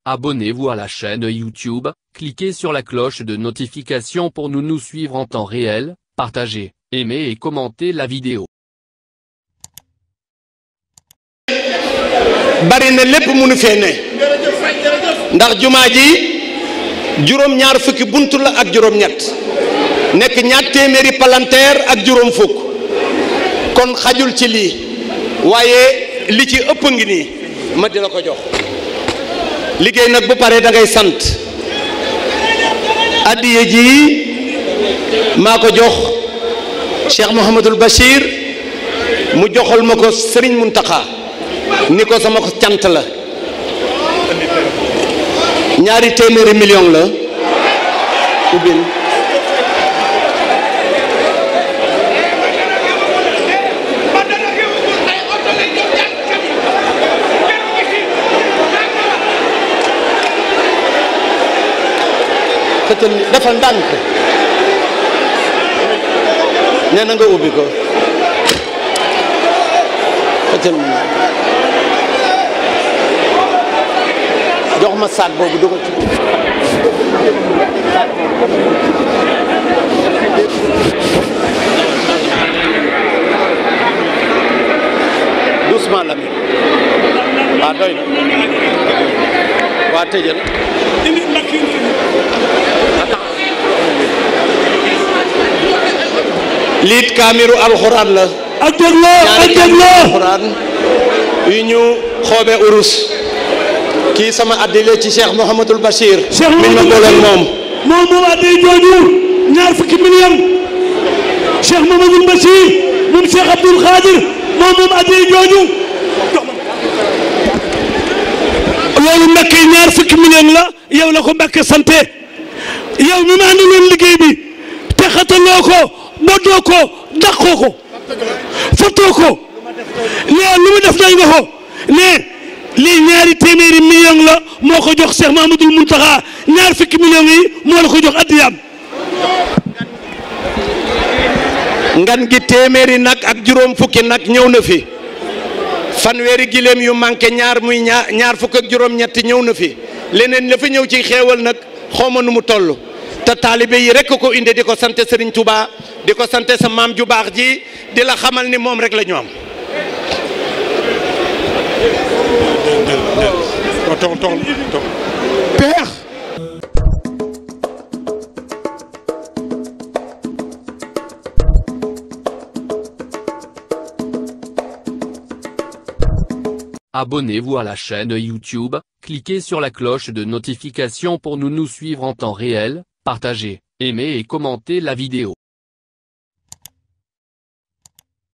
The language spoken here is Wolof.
Abonnez-vous à la chaîne YouTube, cliquez sur la cloche de notification pour nous suivre en temps réel, partagez, aimez et commentez la vidéo. bari na lépp mënu fee ne ndax jumaa ji juróom-ñaar fukki buntu la ak juróom-ñett nekk ñaar téeméeri palanteer ak juróom fukk kon xajul ci lii waaye li ci ëpp ngi nii ma di la ko jox liggéey nag bu paree da ngay sant addiye ji maa ko jox Cheikh Mouhamadul Bachir mu joxal ma ko Serigne Mountakha ni ko sama cant la ñaari téeméeri million la ubbil xëccal defal ndànk nee na nga ubbi ko xëccal jox ma saak boobu dugal ci doucement la mi waa doy na waa tëjal liit kaamiru alxuraan la ak dégloo ak dégloo alxuraan yu ñu xoobe urus kii sama addile ci Cheikh Mouhamadul Bachir mi ma booleen moom addi jooju ñaar fukki million Cheikh Mouhamadul Bachir moom Cheikh Abdoul Khadir moom addi jooju loolu Mbakke ñaar fukki million la yow la ko Mbakke sante yow mi ma àndaloon liggéey bi te xataloo ko boddoo ko dàqoo ko fottoo ko nee lu mu def nañ nga ko nee lii ñaari téeméeri million la moo ko jox Cheikh Mamadou Mountakha ñaar fukki million yi moo la ko jox addiyaam ngan gi téeméeri nag ak juróom fukki nag ñëw na fi fanweeri giléem yu manqué ñaar muy ñaar fukk ak juróom-ñetti ñëw na fi leneen la fa ñëw ci xéewal nag xawma nu mu toll te taalibe yi rek ko indi di ko sante Serigne Touba di ko sante sa maam ju baax ji di la xamal ni moom rek la ñu am. peex Abonnez-vous à la chaîne YouTube, cliquez sur la cloche de notification pour nous suivre en temps réel, partagez, aimez et commentez la vidéo.